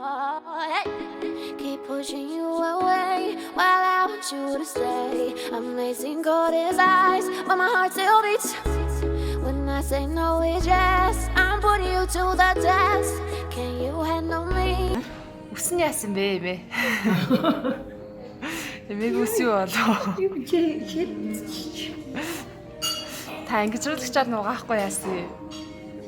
Hey. Keep pushing you away while I want you to stay. Amazing gold is eyes, but my heart still beats. When I say no, it's yes. I'm putting you to the test. Can you handle me? Үс нь яасан бэ эмээ? Эмээг үс юу болов? Юм чи чи Та ангижруулагчаар нугаахгүй яасан юм?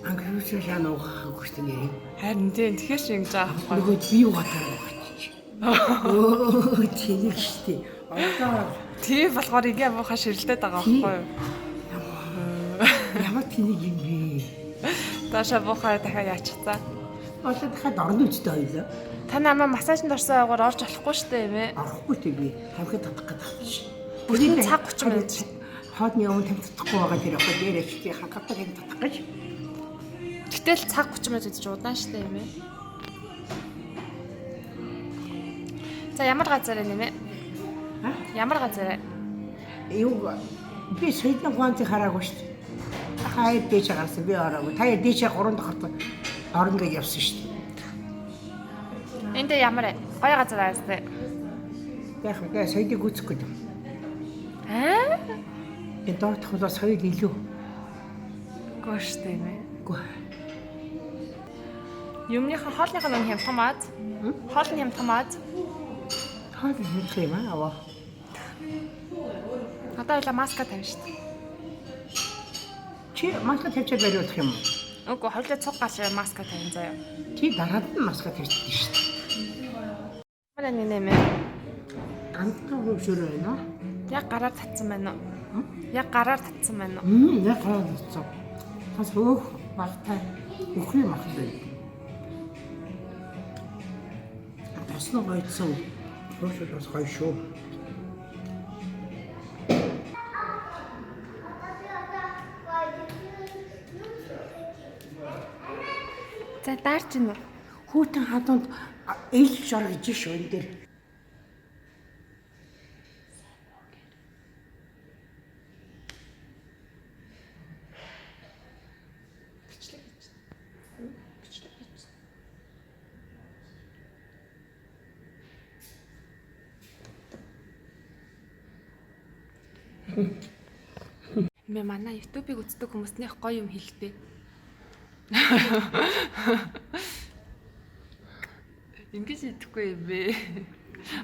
ангижруулагчаар нугаахгүй шүү дээ. Харин тийм, тэгэхээр чи ингэж байгаа байхгүй. Нөгөө би угаатаар нугаачих. Өө тэнэг шүү дээ. Одоо Тийм болохоор ингээ муухай ширэлдээд байгаа байхгүй юу? Ямар тэнэг юм бэ? Доошоо буухай дахиад яачихсан. Одоо дахиад орно үстэй хоёлаа. Та намаа массажинд орсон агуур орж болохгүй шүү дээ эмээ. Орохгүй дээ би. Тамхи татах гэдэг чинь. Бүтэн цаг 30 минут. Хоодны өмнө тамхи татахгүй байгаа тэр охин дээр очиж хангалттай тамхи татах гэж. Гэтэл цаг 30 минут гэж удаан шүү дээ эмээ. За ямар газар вэ нэмээ? Ямар газар вэ? Юу би соёлын гуанцыг хараагүй шүү дээ. Хаяа дээш гарсан би ороогүй. Та яа дээш 3 дахь орно гэж явсан шүү дээ. Энд дээр ямар вэ? Гоё газар аа зү. Яг вэ соёлыг гүйцэх гэдэг. Аа? Энэ доотх бол соёл илүү. Гоо шүү дээ эмээ. Үгүй. Юмных нь хоолных нь хямдхан маад. Хоол нь хямдхан маад. Хоол хямдхан юм аа аваа. Одоо ойлаа маска тавина шүү дээ. Чи маска тавьчаад бариулах юм уу? Үгүй, хоёулаа цуг гарч маска тавина заяа. Чи дараад нь маска тавьчихсан шүү дээ. Ямар нэг нэмээ? Ганцхан хөвшөр байна. Яг гараар татсан байна уу? Яг гараар татсан байна уу? Яг гараар татсан. Бас хөөх багтай үхрийн мах байна. Тосно гоёдсон. Хөвшөр бас гоё шүү. За даарч гинүү. Хүүтэн хадуунд эл жор гэж шүү энэ дээр. Бичлэг хийж. Бичлэг хийж. Мэ манай YouTube-ыг үздэг хүмүүснийх гоё юм хэлдэг. Ингэж идэхгүй юм бэ?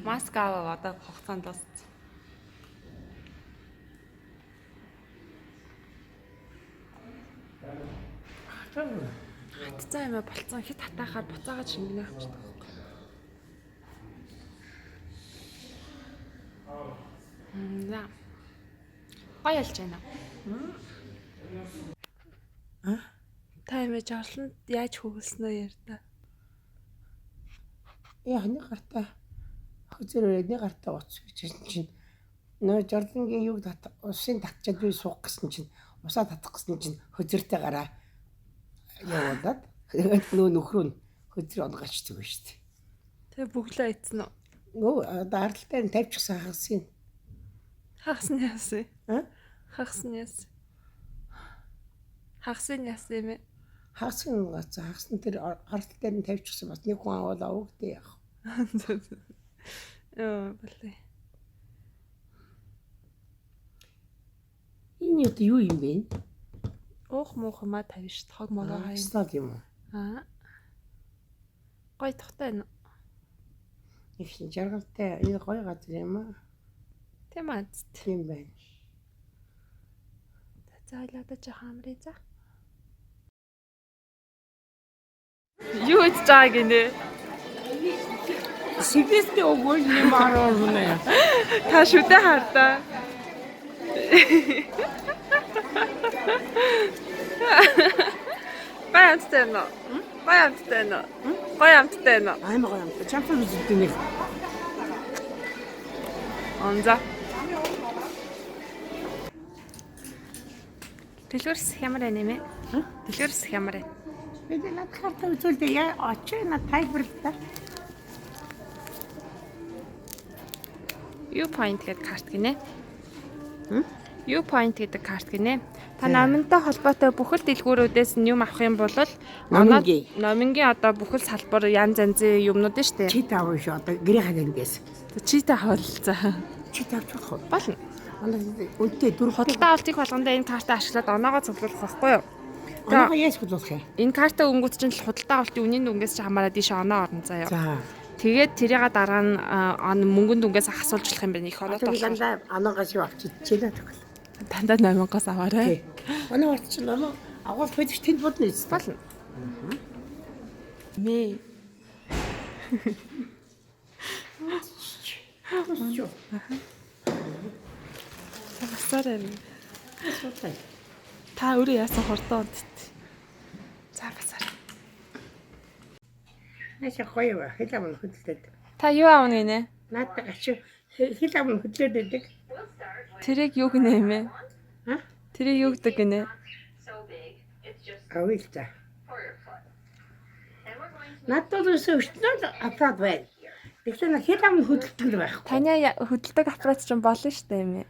Маск аваа одоо хугацаанд дууссан. Хатцсан юм болцсон хит хатаахаар буцаагаад шингэнэ авчихдаг байхгүй. За. Гоё ялж байна. А? Та юм жорлонд яаж хөглснөө ярьда. Яа нэг гартаа хөзөр нэг гартаа уц гэж чинь нөө жорлонгийн юг тат усын татчаад би суух гэсэн чинь усаа татах гэсэн чинь хөзөртэй гараа явуулаад тэгээд нөө нөхрөө нь хөзөр онгоочдөг шүү дээ. Тэгээ бүглээ эцэн үү? Нөө одоо ардал дээр нь тавьчихсан хагасын. Хагас нь яасан? А? Хагас нь яасан? Хагас нь яасан юм бэ? Хагас нь гоцсон. Хагас нь тэр ардал дээр нь тавьчихсан бас нэг хүн аваад авагдээ яах. Ёо, болоо. Энэ одоо юу юм бэ? Уух муух юмаа тавина шүү дээ. Хог могоо хаяа. Стол юм уу? Аа. Гоё тухтай байна. Их жаргалтай энэ гоё газар юм аа. Тийм аа. Тийм байна. За ойлоо одоо жоохон амрыг за. Юу хийж байгаа гинэ? Сибэстэй өгөөл юм аруулна. Та шүдэ хардаа. Гоё амттай байна уу? Гоё амттай байна уу? Гоё амттай байна уу? Амар гоё амттай. Чамтай үздэг нэг. Онза. Дэлгүүрс ямар байна юм бэ? Дэлгүүрс ямар байна? Би над хартаа үзүүлдэ яа очоо над тайлбарлаа. U point гэдэг карт гинэ. U point гэдэг карт гинэ. Та номинтой холбоотой бүхэл дэлгүүрүүдээс нь юм авах юм бол Номингийн. Номингийн одоо бүхэл салбар янз янзын юмнууд нь шүү дээ. Чи таав шүү одоо гэрээ хагандээс. Чи та хавал за. Чи тавч болох уу? Болно. Манай үнэтэй дөрөв Худалдаа авалтыг болгондоо энэ картаа ашиглаад оноогоо цуглуулах байхгүй юу? Оноогоо яаж худалдах юм? Энэ карта өнгөт чинь л худалдаа авалтын үнийн дүнгээс чи хамаараа тийш оноо орно заяа. За. Тэгээд тэрийг дараа нь он мөнгөн дүнгээс асуулж болох юм байна. Их оноотой Одоо болохоор. дандаа оноогоос юу авчиж чилээ тэгвэл. Дандаа номингоос аваарай. Оноо орч чинь оноо агуул хөдөж тэнд бодно үст. Болно. Мэ. Шүү. Басаар юм. Та өөрөө яасан хурдан унтт. За басаар. Наша гоё ба хэл ам хөдлөд. Та юу аавна гинэ? Надад ачи хэл ам хөдлөд байдаг. Тэрийг юу гинэ юм бэ? А? Тэрийг юу гэдэг гинэ? Авъя л та. Надад л өснөө аппарат байна. Тэгэхээр хэл ам хөдөлдөг л байхгүй. Таня хөдөлдөг аппарат ч болно шүү дээ юм ээ.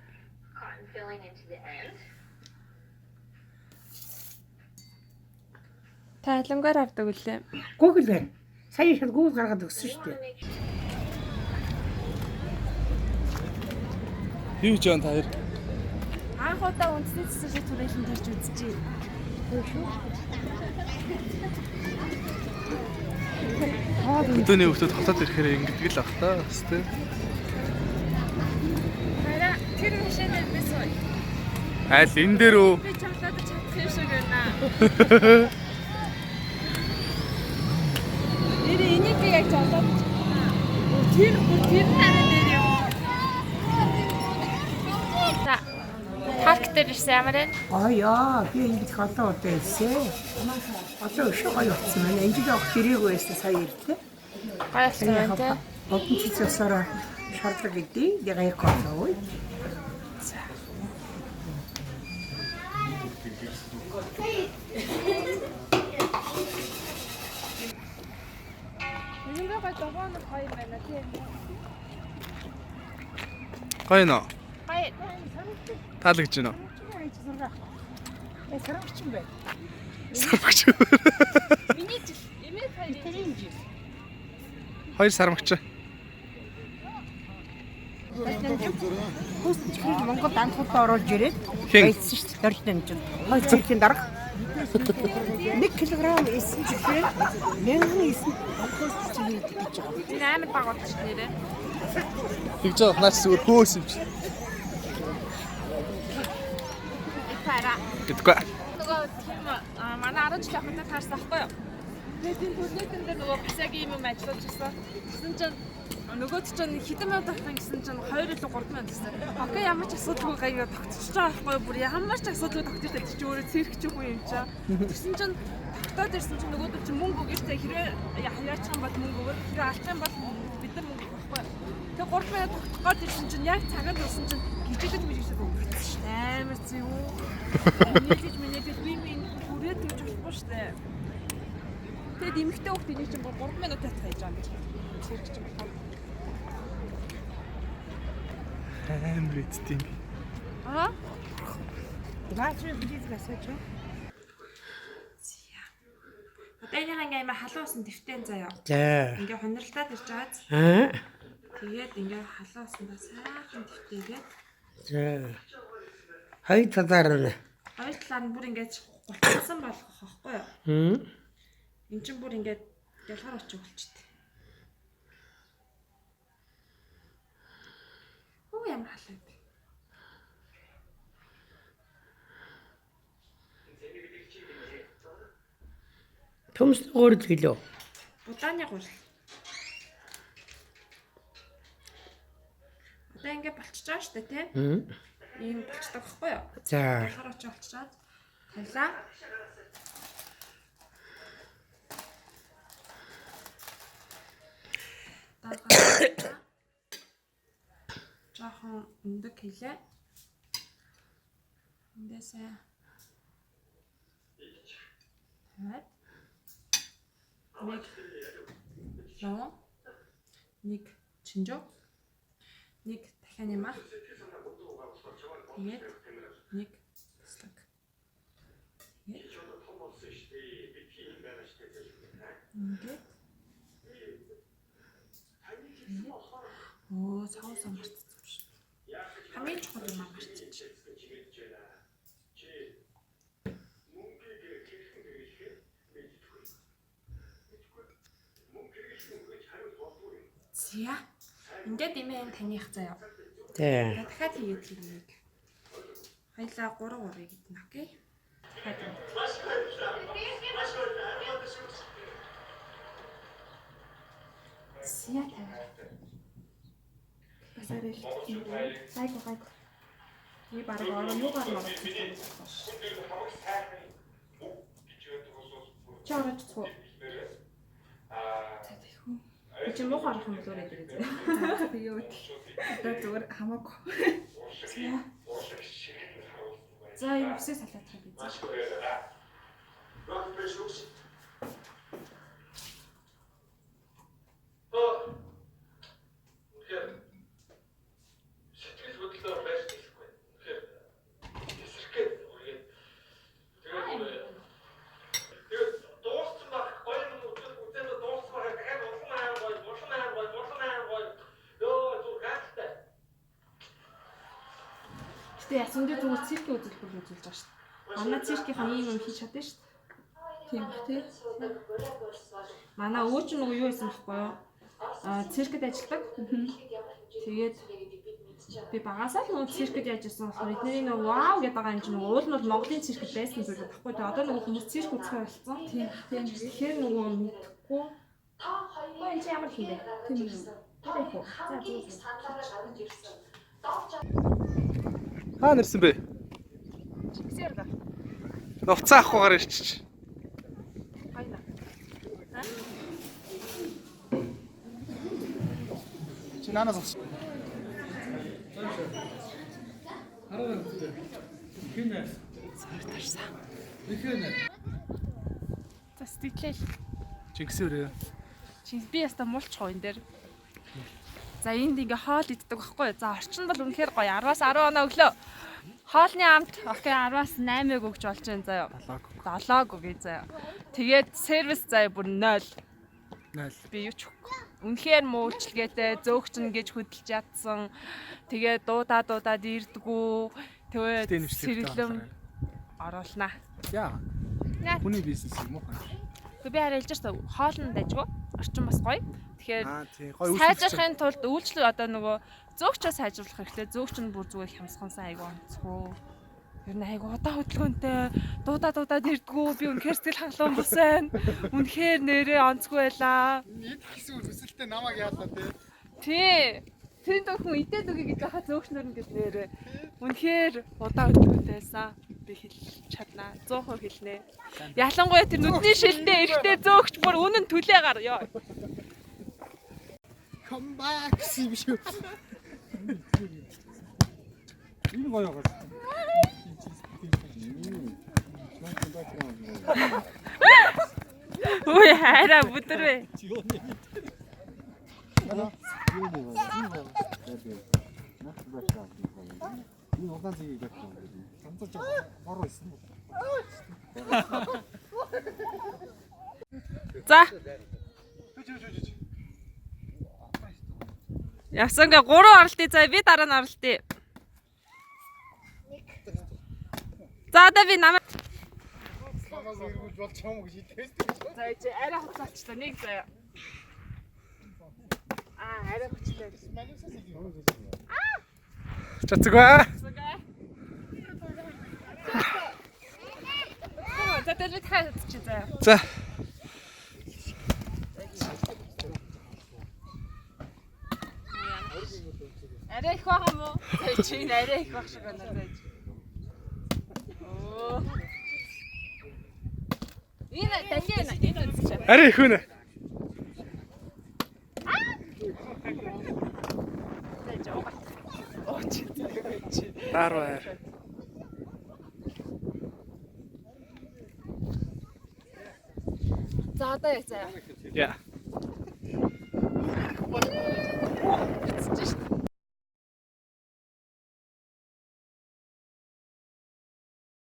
Та алингаар авдаг үлээ. Google байна. Сая шал Google гаргаад өгсөн шүү дээ. Юу гэж байна та хоёр? Анх удаа үндэсний цэцэрлэг шиг түрээлэн тарж үзчихье. Өдөөний хүүхдүүд хотод ирэхээр ингэдэг л ах та бас тий. Хараа тэр машинаар би сууя. Айл энэ дээр үү? Би чамлаад чадах юм шиг байна. Нэрээ энийг би яг жолоод тэр бүр тэр нараа нэр юм. За. Парк дээр ирсэн ямар вэ? Гоё, би ингэж одоо удаа ирсэн. Одоо өшөө гоё болсон байна. Энэ жил огт ирээгүй байсан сая ирлээ. Гоё болсон байна те. Бодон цэцэсээр шардаг гэдэг. Яг гоё. Энд гоё долооног гоё юм байна тий. Гоё нөө. Гоё. Таалагдж байна уу? Э сарвч юм байна. Сармагч. Миний жил эмээ хоёрын жил. Хоёр сармагч. Хөөс чихрийг Монголд анх удаа оруулж ирээд Хэн? баяжсан шүү дээ. Дорж дамжин. Хоёр чихрийн дарга. 1 кг эсэн чихрээр 1009 хөөс чихрийг гэж байгаа. Энэ амар баг болчих нэрээ. Тэгж байгаа наач зүгээр хөөс юм чи. Пара. Гэдэггүй. Нөгөө тийм манай 10 жилийн охинтой таарсан байхгүй юу? Тэгээд энэ төлөөтөн дээр нөгөө Пасагийн юм юм ажиллаж ирсэн. Тэгсэн чинь нөгөөд чинь хэдэн мянга тогтсон гэсэн чинь 2 илүү 3 мянга гэсэн. Окей, ямар ч асуудалгүй гай ингээд тогтчихож байгаа байхгүй юу? Бүр ямар ч асуудалгүй тогтож тэр чинь өөрөө цирк ч үгүй юм чинь. Тэгсэн чинь тогтоод ирсэн чинь нөгөөд чинь мөнгө өгөөж тэ хэрвээ яачих юм бол мөнгө өгөөд хэрвээ алчих юм бол бид нар мөнгө өгөх байхгүй юу? Тэгээ 3 мянга тогтох гээд ирсэн чинь яг цагаан дурсан чинь гिचдэг мижигдэг өнгөрсөн шин. Амар зүү. Нийлж минийдэл би минь хүрээд тэгж болохгүй штэ. Тэгээд эмэгтэй хүүхд энийг чинь бүр 3 минут татах хийж байгаа юм чи. Цирк чинь болохоор. Амар эцтэй юм би. Аа. Наач би асууж байна. Одоо энийг ингээ амар халуун усан дэвтэн заяа. За. Ингээ хуниралтаад ирж байгааз. Аа. Тэгээд ингээ халуун усандаа сайхан дэвтээгээд За. Хоёр талаар нь. хоёр талаар нь бүр ингээд гултсан болгох байхгүй юу? Хм. Эн чинь бүр ингээд ялгаар очих болчихдээ. Оо ямар халуун бэ? Төмс гурил гэлөө. Будааны гурил. Одоо ингээд болчихж байгаа шүү дээ, тий? Хм. Ийм болчдаг байхгүй юу? За. Ялгаар очих болчихоод тавилаа. Дагаа. Жохон өндөг хэлээ. Эндээсээ тавиад нэг лон, нэг чинжүү, нэг дахианы мах. Тэгээд Нэг туслаг. Тэгээд ингээд өө соусоо мартсан юм шиг. Хамгийн чухал юм аа мартчих. Зя. Ингээд имэн таних заяа. Тий. Дахиад хийгээд хиймийг. Хоёлаа 3 3 гэдэг нь окей. Дахиад хийгээд. Зя тавиа. Бас арай их юм. Гайгүй гайгүй. Би бараг ороо юугаар нь оруулах юм бэ? Чи орооч цуу. За тэхүү. Би чи муухай орох юм бол өөрөө дэрээ зэ. Тэгээ юу. Одоо зүгээр хамаагүй. За. За энэ үсээ салаатах би зэ. Гэтэ ясан дээр зүгээр циркийн үзүүлбэр үзүүлж байгаа шүү дээ. Манай циркийнхэн ийм юм хийж чадсан шүү дээ. Тийм бах тий. Манай өвөө ч нөгөө юу байсан бэхгүй юу? Аа циркэд ажилладаг. Тэгээд би багасаа л нөгөө циркэд яаж исэн болохоор эдний нөгөө вау гэдэг байгаа юм чинь нөгөө уул нь бол Монголын циркэд байсан зүйл байхгүй. Тэгээ одоо нөгөө хүмүүс цирк үзэхээр болсон. Тийм тийм. Тэгэхээр нөгөө мэдхгүй. Хөө энэ чи ямар юм бэ? Тийм үү. Тэр их үү? За зөв. Хаа нэрсэн бэ? Чигсэр да. Нуцаа авахгүйгээр ирчих. Баяна. Чи наанаас авсан. За сэтгэлээл. Чингисийн өрөө. Чи би яста муулчих уу энэ дээр. За энд ингээ хоол иддэг байхгүй юу? За орчин бол үнэхээр гоё. 10-аас 10 оноо өглөө. Хоолны амт окей 10-аас 8-ыг өгч болж байна заяа. 7-г өгье заяа. Тэгээд сервис заяа бүр 0. 0. Би юу ч өгөхгүй. Үнэхээр муу үйлчилгээтэй зөөгч нь гэж хөдөлж ядсан. Тэгээд дуудаа дуудаад ирдгүү. Тэгээд сэргэлэм оруулнаа. Яа. Яа. Хүний бизнес юм уу? Гэхдээ би хараа хэлж шээ хоол нь дайжгүй. Орчин бас гоё. Тэгэхээр Аа тий. Гоё сайжрахын тулд үйлчлэг одоо нөгөө зөөгчөө сайжруулах хэрэгтэй. Зөөгч нь бүр зүгээр хямсгансан айгу онцгой. Ер нь айгу удаан хөдөлгөөнтэй дуудаа дуудаад ирдгүү. Би үнэхээр сэтгэл хангалуун бус байна. Үнэхээр нэрээ онцгой байлаа. Идэх гэсэн хүсэлтэй намайг яалаа тий. Тий. Тэр дөхөн идээд өгье гэж байхад зөөгч нөр нь гэж нэрээ. Үнэхээр удаан хөдөлгөөнтэй байсан. Би хэлж чаднаа. 100% хэлнэ. Ялангуяа тэр нүдний шилдэ эрэхтэй зөөгч бүр үнэн түлээ гар ёо. Come back гэсэн юм шүү. Энэ гоё байгаа. Үгүй хайраа бүдэрвэ. Энэ удаан зэгийг байх юм. Ганцаар жоо хор байсан. За. Явсангаа 3 оролтыг заа би дараа нь оролтъё. За одоо би намайг Намайг эргүүлж бол чам гэж хэлдэг. За чи арай хуцаалчлаа нэг заяа. Аа арай хүчлээ. Чацгаа. За тэр би дахиад чи заяа. За. Арай их байгаа юм уу? За чи энэ арай их байх шиг байна заа чи. Оо. Энэ далийн энэ үзчихэ. Арай их үнэ. За чи угаат. Оо чи чи. Дараа. За одоо яг заяа. Яа.